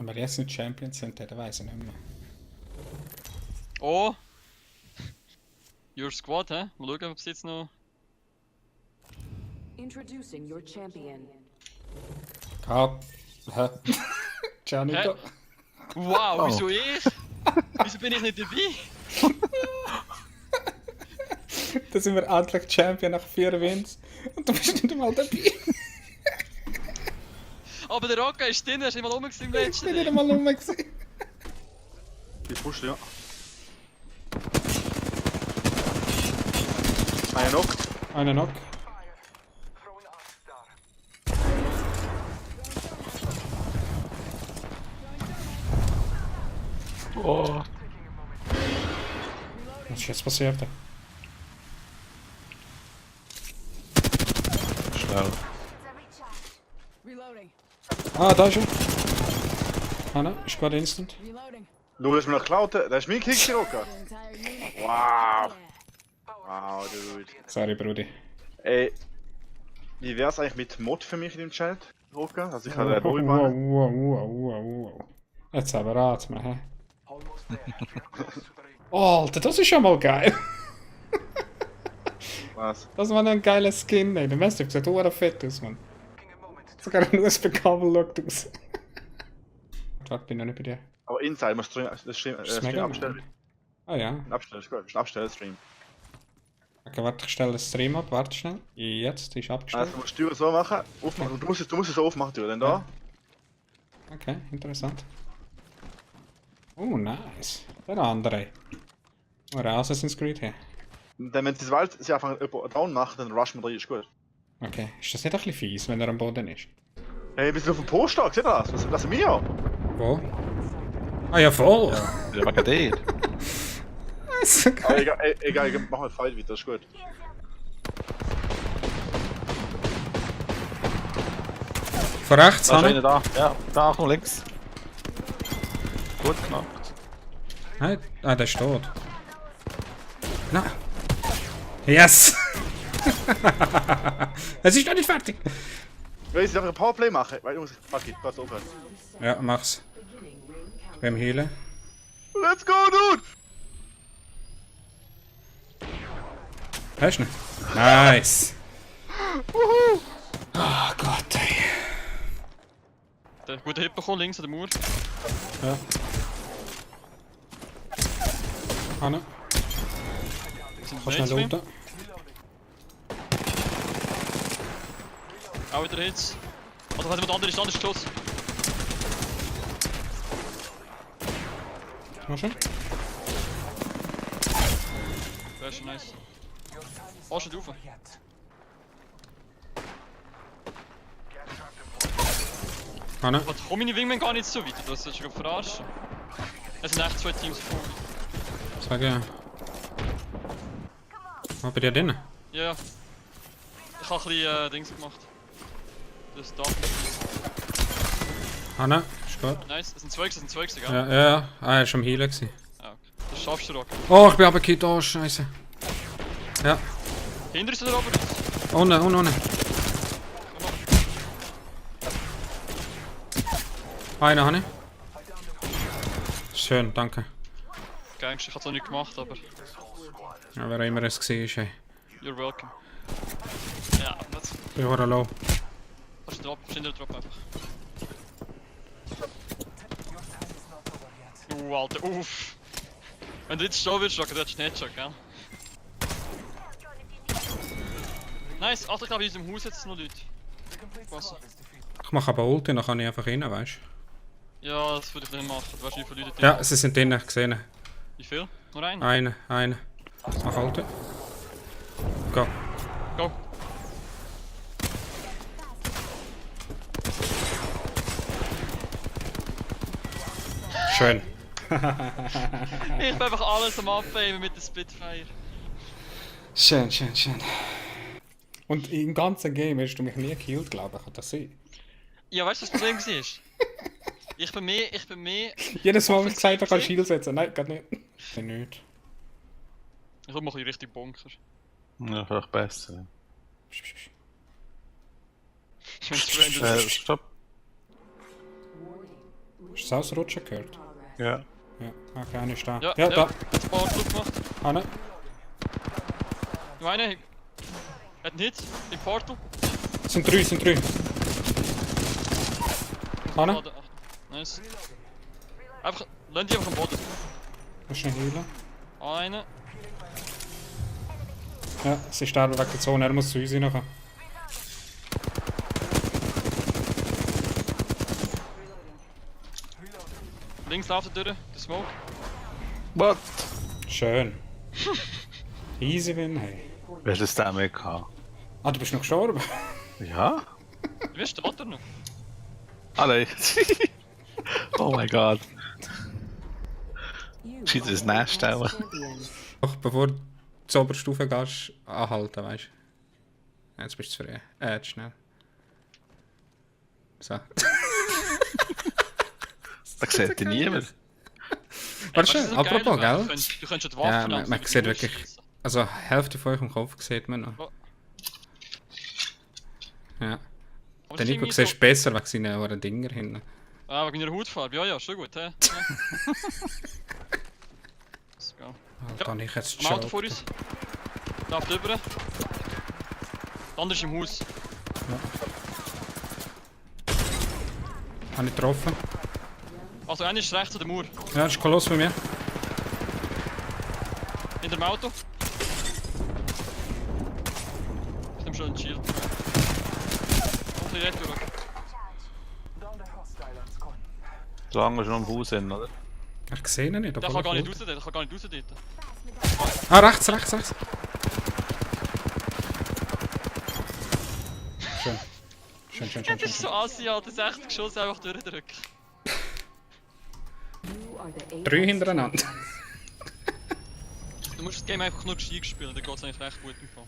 Wenn wir jetzt nicht Champions sind, dann weiß ich nicht mehr. Oh! Your Squad, hä? Mal schauen, ob es jetzt noch... Introducing your champion. Hä? Gianito. Wow, wieso ich? Wieso bin ich nicht dabei? Da sind wir endlich Champion nach 4 Wins. Und du bist nicht einmal dabei. Aber der Rocca ist drin, hast du nicht mal rumgesehen im Ich letzten bin nicht einmal rum gewesen. Die pusht, ja. Einer noch. Einer Knock. Oh. Was ist jetzt passiert? Schnell. Reloading. Ah, da ist er. Ah, ne, ist gerade instant. Reloading. Du hast mir noch geklaut, das ist mein Kick, Rocker. The entire unit. Wow. Wow, dude. Sorry, Brudi. Ey, wie wär's eigentlich mit Mod für mich in dem Chat, Rocker? Also ich habe Wow, einen wow, Rollmann. wow. Jetzt aber atmen, hä? Oh, Alter, das ist schon mal geil. Was? Das war ein geiler Skin, ey. Der Mastiff sieht auch fett aus, Mann. Sogar ein USB-Kabel schaut aus. Warte, bin noch nicht bei dir. Aber Inside musst du das Stream mega abstellen. Ah ja. Abstellen, ist gut. Ist ein Abstellen-Stream. Okay, warte, ich stelle den Stream ab. Warte schnell. Jetzt ist abgestellt. Also du musst die Tür so machen, aufmachen. Du musst es so aufmachen, Tür, denn da. Okay, interessant. Oh, nice. Der andere. Oh, ein Assassin's Creed hier. Und dann, wenn die Welt sie einfach down macht, dann rushen wir rein, ist gut. Okay, ist das nicht ein bisschen fies, wenn er am Boden ist? Hey, wir sind auf dem Poster, seht ihr das? Was lassen wir? Wo? Ah ja, voll! Ja, wegen dir. Das ist so Aber geil. egal, ich mach mal Fight weiter, ist gut. Von rechts, Da ist Hanne? einer da. Ja, da, Achtung, links. Gut knackt. Nein, ah, der ist tot. Na. Yes! Es ist noch nicht fertig! Will ich einfach ein Powerplay machen? Weil ich muss. Fuck it, pass auf. Ja, mach's. Beim Healen. Let's go, dude! Hast du ihn? Nice! Oh Gott, ey. Der gute Hit bekommen, links an der Mauer. Ja. Hanne, Sind kannst du schnell Mainstream. looten? Auch wieder Hits. Also wenn jemand anderes ist, anders geschossen. Machst du? Das ist schon nice. Oh, schon drauf. Hanne, Aber komm meine Wingman gar nicht so weit, du hast dich schon verarschen. Es sind echt 2 Teams vor. sag ja. Oh, bei dir drinnen? Ja, ja. Ich habe ein bisschen Dings gemacht. Das darf Hanne, ist gut. Nice, es sind 2 gell? Ja, ja, ah, er war am Healen gewesen. Ah, okay. Das schaffst du, Rocker. Oh, ich bin runtergekippt, oh, scheiße. Ja, Hinter ist er aber nicht. unten. Einer, Hanne. Schön, danke. Gangster, ich hab's noch nicht gemacht, aber Ja, wer immer es war, ey. you're welcome. Ja, aber das Ich war low. kannst du drauf, hinter drauf einfach. Alter, uff. Wenn du jetzt stehen würdest, Rocker, dann hättest du nicht schon, gell? Nice, Achtung, ich glaube, in unserem Haus jetzt noch Leute. Was? Ich mache aber Ulti, dann kann ich einfach rein, weißt Ja, das würde ich nicht machen. Du weißt, wie viele Leute du? Ja, sie sind drinnen, gesehen. Wie viel? Nur einen? Eine. Mach Ulti. Go. Go! Schön. Ich bin einfach alles am Abfeimen mit der Spitfire. Schön. Und im ganzen Game hast du mich nie gekillt, glaube ich. Kann das sein? Ja, weißt du, was das Problem war? Ich bin mehr. Jedes Mal, wenn ich gesagt habe, kannst du Heal setzen. Nein, geht nicht. Dann nicht. Ich mache hier richtig Bunker. Ja, vielleicht besser. Ich bin stranded. Stopp. Hast du das Ausrutschen gehört? Ja. Ja, okay, einer ist da. Ja, Ja, da. Jetzt Portal gemacht. Einer. Noch einer. Hat einen Hit im Portal. Sind drei. Einer. Schade, ach, nice. Einfach, lass die einfach am Boden. Muss schnell healen. Einer. Ja, es ist der weg der Zone, er muss zu uns rein. Links läuft er durch, der Smoke. What? Schön. Easy win, hey. Welches der mehr gehabt? Ah, du bist noch gestorben? Ja? Du wirst der Water noch. Alle. Oh mein Gott. You Shit, are das the Nest enhanced auch. champion. Doch, bevor du zur Oberstufe gehst, anhalten, weißt du. Jetzt bist du zu früh. Zu schnell. So. Da sieht dich niemand. Warte Weißt schon, was geil apropos, wäre? gell? Du könntest die Ja, Waffen man langsam sieht wieder wirklich. durchschießen. Also, Hälfte von euch im Kopf sieht man noch. Oh. Ja. Aber Der das ist Nico irgendwie siehst besser wegen seinen hohen Dinger hinten. Ah, wegen ihrer Hautfarbe. Ja, schon gut, hä? Ja. Let's go. Alter, habe ich jetzt Am Auto vor gechoked. uns. Läuft rüber. Der andere ist im Haus. Habe ich getroffen. Also einer ist rechts an der Mauer. Ja, das ist Koloss bei mir. Hinter dem Auto. Ich nehme schon einen Shield. Und ein bisschen retour. Solange wir schon am Haus sind, oder? Ich sehe ihn nicht. Der obwohl kann gar er nicht kommt. raus dort. Der kann gar nicht raus dort. Ah, rechts. Schön. Das ist so assi, Alter. 60 Geschosse einfach durchdrücken. You are the 3 apex hintereinander. Du musst das Game einfach nur gescheit spielen, dann geht es eigentlich recht gut im Fall.